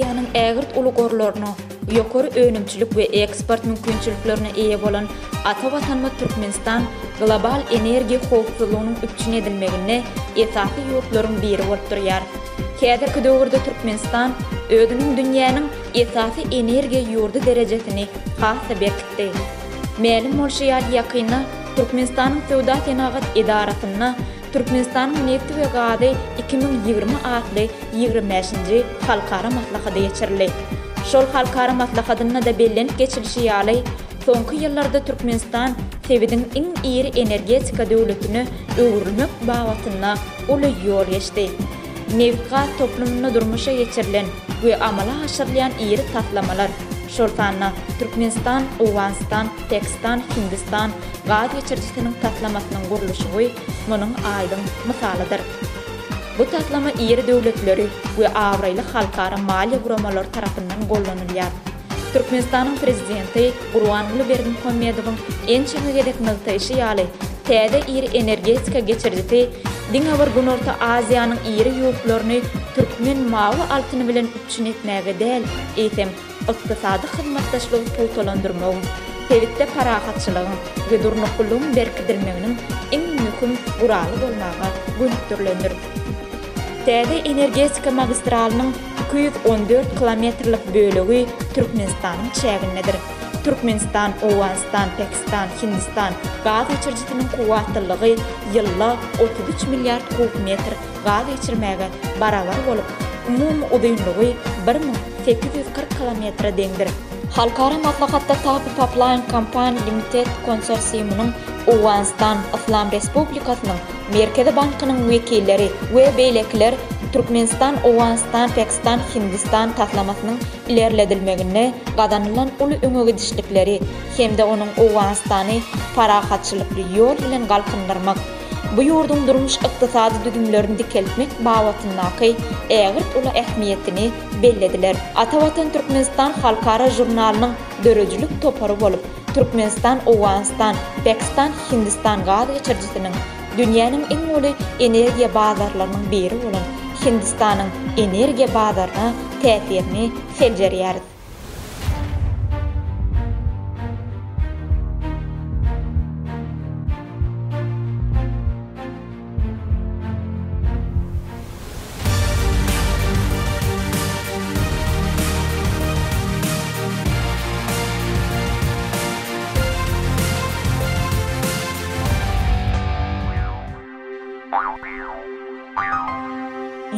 energiýanyň ägirt uly gorlaryna, ýokary önümçilik we eksport mümkinçiliklerine eýe bolan ata Watanymyz Türkmenistan global energiýa howpsuzlygynyň üpjün edilmeginde esasy ýurtlaryň biri bolup durýar. Häzirki döwürde Türkmenistan özüniň dünýäniň esasy energiýa ýurdy derejesini has-da berkitdi. Mälim bolşy ýaly, ýakynda Türkmenistanyň Söwda-senagat edarasynda Türkmenistanyň nebti we gazy 2020 atly ýigrimi bäşinji halkara maslahady geçirildi. Şol halkara maslahatynda-da bellenip geçilişi ýaly, soňky ýyllarda Türkmenistan sebitiň iň iri energetika döwletine öwrülmek babatynda uly ýol geçdi. Nebitgaz toplumynda durmuşa geçirilen we amala aşyrylýan iri taslamalar, şol sanda Türkmenistan, Owganystan, Pakistan, Hindistan gaz geçirijisiniň taslamasynyň gurluşygy munuň aýdyň mysalydyr. Bu taslama iri döwletleri we abraýly halkara maliýe guramalary tarapyndan gollanylýar. Türkmenistanyň Prezidenti Gurbanguly Berdimuhamedowyň ençeme gezek nygtaýşy ýaly, täze iri energetika geçirijisi diňe bir Günorta Aziýanyň iri ýurtlaryny türkmen mawy altyny bilen üpjün etmäge däl, eýsem, ykdysady hyzmatdaşlygy pugtalandyrmagyň, sebitde parahatçylygyň we durnuklylygyň berkidilmeginiň iň möhüm guraly bolmaga gönükdirilendir. Täze energetika magistralynyň 214 kilometrlik bölegi Türkmenistanyň çägindedir. Türkmenistan, Owganystan, Pakistan, Hindistan gaz geçirijisiniň kuwwatlylygy ýylda 33 milliard kub metr gaz geçirmäge barabar bolup, umumy uzynlygy 1840 kilometre deňdir. Halkara maslahatda TAPI Pipeline Company Limited konsorsiumynyň Owganystan Yslam Respublikasynyň Merkezi bankynyň wekilleri we beýlekiler Türkmenistan, Owganystan, Pakistan, Hindistan taslamasynyň ilerledilmeginde gazanylan uly öňegidişlikleri hem-de onuň Owganystany parahatçylykly ýol bilen galkyndyrmak, bu ýurduň durmuş-ykdysady düzümlerini dikeltmek babatyndaky ägirt uly ähmiýetini bellediler. Ata Watan Türkmenistan halkara žurnalynyň döredijilik topary bolup, Türkmenistan, Owganystan, Pakistan, Hindistan gaz geçirijisiniň dünýäniň iň uly energiýa bazarlarynyň biri bolan Hindistanyň energiýa bazaryna täsirini seljerýäris.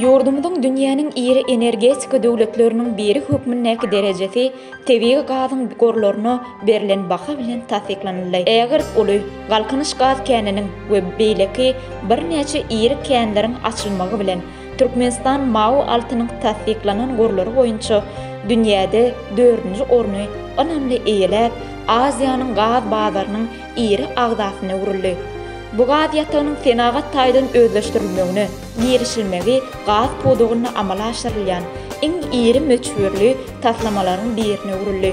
Ýurdumyzyň dünýäniň iri energetika döwletleriniň biri hökmündäki derejesi tebigy gazyň gorlaryna berlen baha bilen tassyklanyldy. Ägirt uly Galkynyş gaz käniniň we beýleki birnäçe iri känleriň açylmagy bilen, Türkmenistan mawy altynyň tassyklanan gorlary boýunça dünýäde dördünji orny ynamly eýeläp, Aziýanyň gaz bazarynyň iri agzasyna öwrüldi. Bu gaz ýatagynyň senagat taýdan özleşdirilmegine girişilmegi gaz pudagynda amala aşyrylýan iň iri möçberli taslamalaryň birine öwrüldi.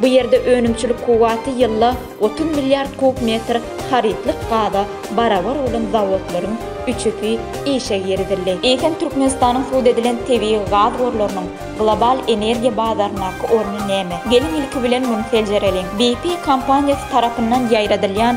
Bu ýerde önümçilik kuwwaty ýylda 30 milliard kub metr harytlyk gaza barabar bolan zawodlaryň üçüsi işe girizildi. Eýsem Türkmenistanyň sud edilen tebigy gaz gorlarynyň global energiýa bazaryndaky orny näme? Geliň ilki bilen muny seljereliň. BP kompaniýasy tarapyndan ýaýradylýan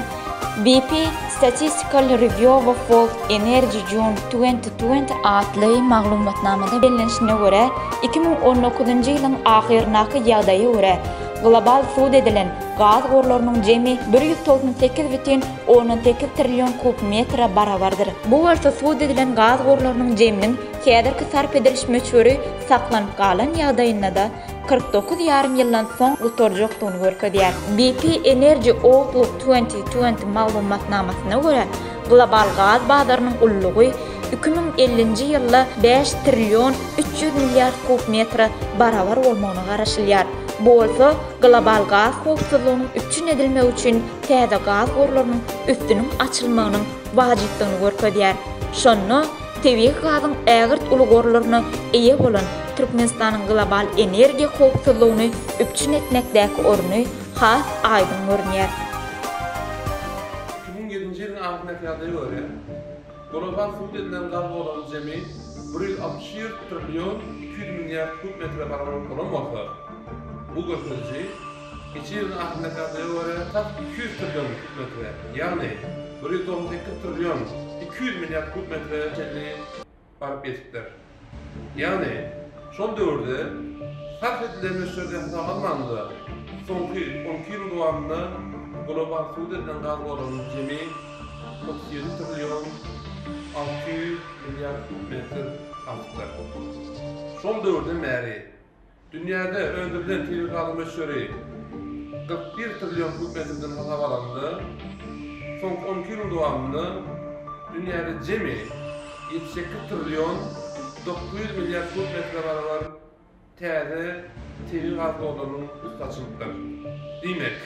BP Statistical Review of World Energy June 2020 atly maglumatnamada bellenişine görä, 2019-njy ýylyň ahyryndaky ýagdaýa görä, global sud edilen gaz gorlarynyň jemi 198,8 trillion kub metre barabardyr. Bu bolsa sud edilen gaz gorlarynyň jeminiň häzirki sarp ediliş möçberi saklanyp galan ýagdaýynda-da 49 ýarym ýyldan soň gutarjakdygyny görkezýär. BP Energy Outlook 2020 maglumatnamasyna görä, global gaz bazarynyň ululygy 2050-nji ýylda bäş trillion 300 milliard kub metre barabar bolmagyna garaşylýar. Bu bolsa global gaz howpsuzlygynyň üpjün edilmegi üçin täze gaz gorlarynyň üstüniň açylmagynyň wajypdygyny görkezýär. Şonda tebigy gazyň ägirt uly gorlaryna eýe bolan Türkmenistanyň global energiýa howpsuzlygyny üpjün etmekdäki orny has aýdyň görünýär. 2007-nji ýylyň ahyryndaky ýagdaýa görä, global subut edilen gaz gorlarynyň jemi. 161 trillion 200 milliard kub metre barabar bolan bolsa, bu görkeziji geçen ýylyň ahyryndaky ýagdaýa görä tas 200 trillion kub metre, ýagny 198 trillion 200 milliard kub metre çenli baryp ýetipdir. Ýagny, şol döwürde sarp edilen möçberde hasaba alnanda, soňky 12 ýylyň dowamynda global subut edilen gaz gorlarynyň jemi 37 trillion 600 milliard kub metr artypdyr. Şol döwürden bäri Dünýäde öndürilen tebigy gazyň möçberi 41 trillion kub metrden hasaba alanda, soňky 12 ýylyň dowamynda dünýäde jemi 78 trillion 900 milliard kub metre barabar täze tebigy gaz gorlarynyň üsti açylypdyr. Diýmek,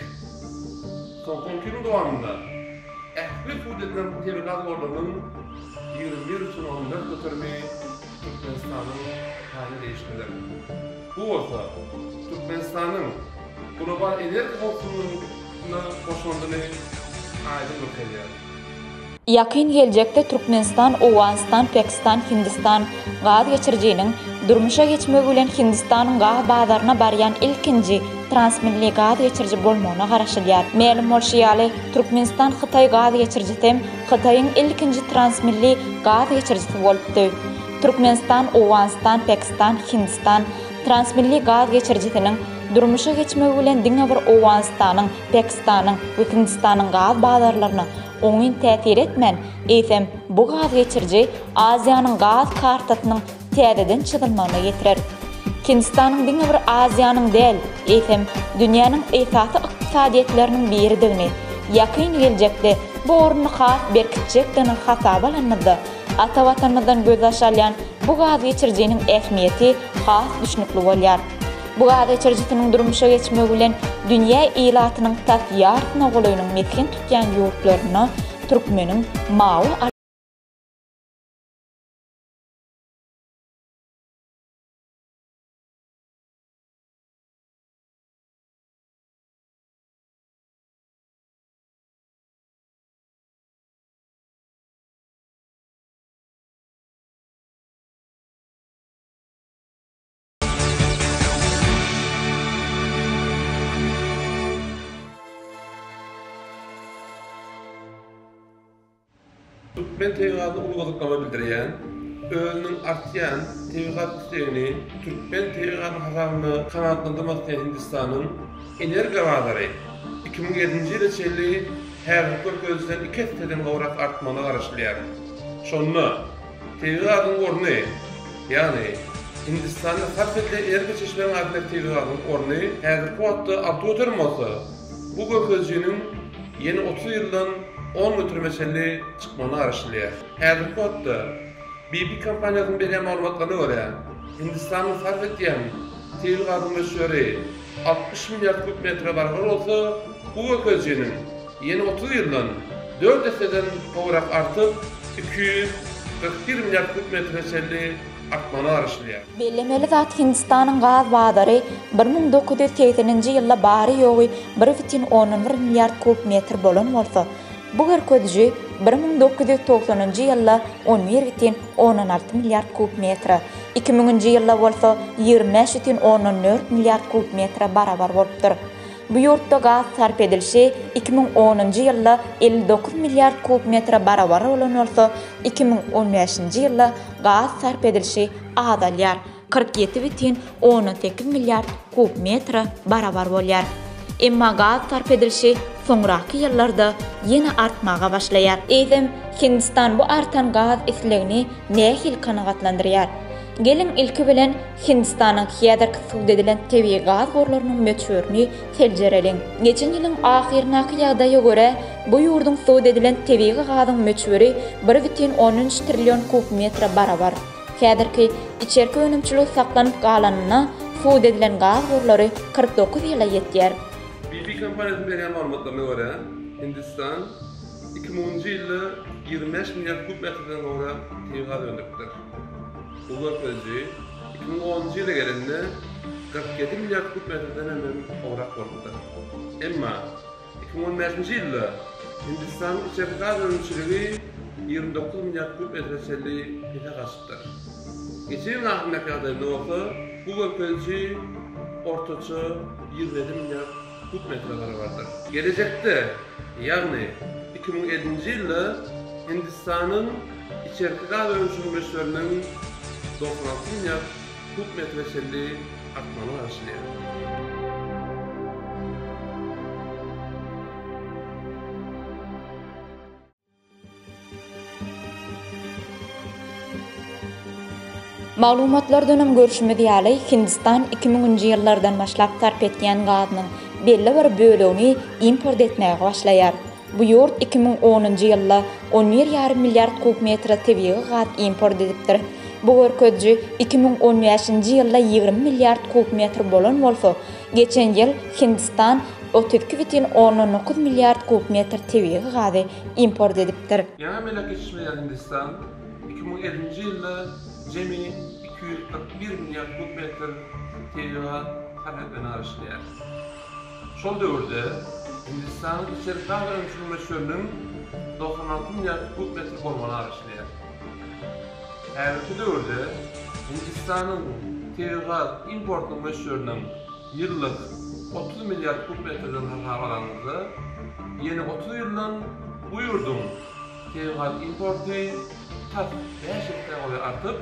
soňky 12 ýylyň dowamynda ähli subut edilen tebigy gaz gorlarynyň 21,4 göterimi Türkmenistanyň paýyna degişlidir. Bu bolsa Türkmenistanyň global energiýa howpsuzlygyna goşandyny aýdyň görkezýär. Ýakyn geljekde Türkmenistan, Owganystan, Pakistan, Hindistan gaz geçirijiniň durmuşa geçmegi bilen Hindistanyň gaz bazaryna barýan ilkinji transmilli gaz geçiriji bolmagyna garaşylýar. Mälim bolşy ýaly, Türkmenistan-Hytaý gaz geçirijisi hem Hytaýyň ilkinji transmilli gaz geçirijisi bolupdy. Türkmenistan, Owganystan, Pakistan, Hindistan transmilli gaz geçirijisiniň durmuşa geçmegi bilen diňe bir Owganystanyň, Pakistanyň we Hindistanyň gaz bazarlaryna oňyn täsir etmän, eýsem, bu gaz geçiriji Aziýanyň gaz kartasynyň täzeden çyzylmagyna getirer. Hindistanyň diňe bir Aziýanyň däl, eýsem, dünýäniň esasy ykdysadyýetleriniň biridigini, ýakyn geljekde bu ornuny has berkitjekdigini hasaba alanymyzda, ata Watanymyzdan gözbaş alýan bu gaz geçirijiniň ähmiýeti has düşnükli bolýar. Bu gaz geçirijisiniň durmuşa geçmegi bilen dünýä ilatynyň tas ýarsyna golaýynyň mesgen tutýan ýurtlaryna türkmeniň mawy Türkmen tebigy gazyna uly gyzyklanma bildirýän, özüniň artýan tebigy gaz islegini türkmen tebigy gazynyň hasabyna kanagatlandyrmak isleýän Hindistanyň energiýa bazary 2007-nji ýyla çenli häzirki görkezijiden iki esseden gowrak artmagyna garaşylýar. Şonda tebigy gazyň orny, ýagny Hindistanda sarp edilen energiýa çeşmeleriň arasyndaky tebigy gazyň orny häzirki wagtda 6% bolsa, bu görkezijiniň ýene 30 ýyldan on göterime çenli çykmagyna garaşylýar. Häzirki wagtda BP kompaniýasynyň berýän maglumatlaryna görä, Hindistanyň sarp edýän tebigy gazyň möçberi 60 milliard kub metre barabar bolsa, bu görkezijiniň ýene 30 ýyldan dört esseden gowrak artyp, 241 milliard kub metre çenli artmagyna garaşylýar. Bellemeli zat Hindistanyň gaz bazary 1980-nji ýylda bary-ýogy bir bütin ondan bir milliard kub metr bolan bolsa, bu görkeziji 1990-njy ýylda on bir bütin ondan alty milliard kub metre, iki müňünji ýylda bolsa 25 bütin ondan dört milliard kub metre barabar bolupdyr. Bu ýurtda gaz sarp edilişi 2010-njy ýylda 59 milliard kub metre barabar bolan bolsa, 2015-nji ýylda gaz sarp edilişi azalýar, 47,8 milliard kub metre barabar bolýar. Emma gaz sarp edilişi soňraky ýyllarda ýene artmaga başlaýar. Eýsem, Hindistan bu artan gaz islegini nähili kanagatlandyrýar? Geliň, ilki bilen Hindistanyň häzirki subut edilen tebigy gaz gorlarynyň möçberini seljereliň. Geçen ýylyň ahyryndaky ýagdaýa görä, bu ýurduň subut edilen tebigy gazyň möçberi 1,3 trillion kub metre barabar. Häzirki içerki önümçilik saklanyp galanynda subut edilen gaz gorlary 49 ýyla ýetýär. BP kompaniýasynyň berýän maglumatlaryna görä, Hindistan 2010-njy ýylda 25 milliard kub metrden gowrak tebigy gaz öndüripdir. Bu görkeziji 2010-njy ýyla gelende 47 milliard kub metrden hem gowrak bolupdyr. Emma 2015-nji ýylda Hindistanyň içerki gaz önümçiligi 29 milliard kub metre çenli pese gaçypdyr. Geçen ýylyň ahyryndaky ýagdaýynda bolsa bu görkeziji ortaça 27 milliard kub metre barabardyr. Gelejekde, ýagny 2050-nji ýylda Hindistanyň içerki gaz önümçiligi möçberiniň 96 milliard kub metre çenli artmagyna garaşylýar. Maglumatlardanam görşümiz ýaly, Hindistan iki müňünji ýyllardan başlap sarp etýän gazynyň belli bir bölegini import etmäge başlaýar. Bu ýurt 2010-njy ýylda on bir ýarym milliard kub metre tebigy gaz import edipdir. Bu görkeziji 2015-nji ýylda 20 milliard kub metr bolan bolsa, geçen ýyl Hindistan 32,9 milliard kub metr tebigy gazy import edipdir. Ýaňy emele geçişmeýän Hindistan 2050-nji ýylda jemi 241 milliard kub metr tebigy gaz sarp etmegine garaşylýar. Şol döwürde Hindistanyň içerki gaz önümçiligi möçberiniň 96 milliard kub metr bolmagyna garaşylýar. Häzirki döwürde Hindistanyň tebigy gaz importynyň möçberiniň ýyllyk 30 milliard kub metrden hasaba alanyňyzda, ýene 30 ýyldan bu ýurduň tebigy gaz importy tas bäş esse golaý artyp,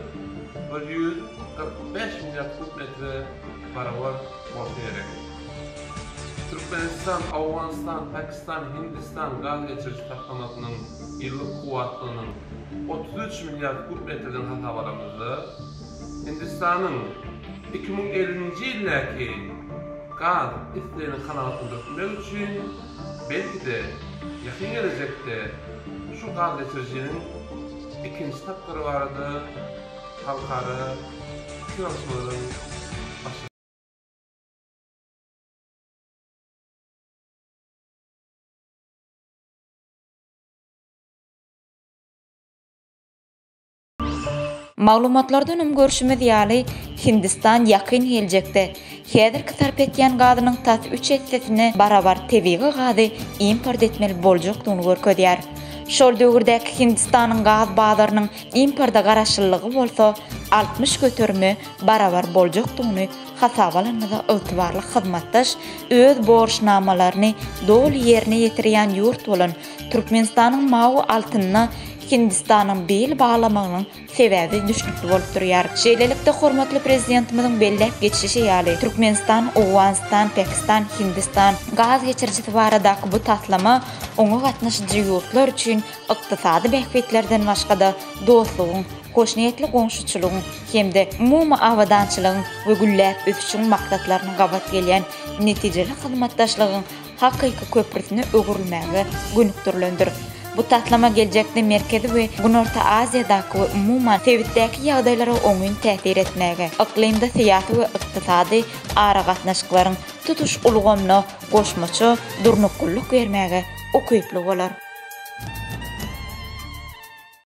145 milliard kub metre barabar bolsa gerek. Türkmenistan, Owganystan, Pakistan, Hindistan gaz geçiriji taslamasynyň ýyllyk kuwwatlygynyň 33 milliard kub metrden hasaba alanymyzda, Hindistanyň 2050-nji ýyldaky gaz islegini kanagatlandyryp bilmek üçin, belki-de, ýakyn gelejekde şu gaz geçirijiniň ikinji tapgyry barada halkara pikir alyşmalaryň başlanmagyna. Maglumatlardan hem görşümiz ýaly, Hindistan ýakyn geljekde häzirki sarp etýän gazynyň tas üç essesine barabar tebigy gazy import etmeli boljakdygyny görkezýär. Şol döwürdäki Hindistanyň gaz bazarynyň importa garaşlylygy bolsa 60 göterime barabar boljakdygyny hasaba alanymyzda ygtybarly hyzmatdaş, öz borçnamalaryny doly ýerine ýetirýän ýurt bolan Türkmenistanyň mawy altynyna Hindistanyň bil baglamagynyň sebäbi düşnükli bolup durýar. Şeýlelikde, hormatly Prezidentimiziň belläp geçişi ýaly, Türkmenistan, Owganystan, Pakistan, Hindistan gaz geçirijisi baradaky bu taslama oňa gatnaşyjy ýurtlar üçin ykdysady bähbitlerden başga-da, dostlugyň, hoşniýetli goňşuçylygyň hem-de umumy abadançylygyň we gülläp ösüşiň maksatlaryna gabat gelýän netijeli hyzmatdaşlygyň hakyky köprüsine öwrülmäge gönükdirilendir. Bu taslama geljekde Merkezi we Günorta Aziýadaky we umuman, sebitdäki ýagdaýlara oňyn täsir etmäge, yklymda syýasy we ykdysady aragatnaşyklaryň tutuş ulgamyna goşmaça durnuklylyk bermäge ukyply bolar.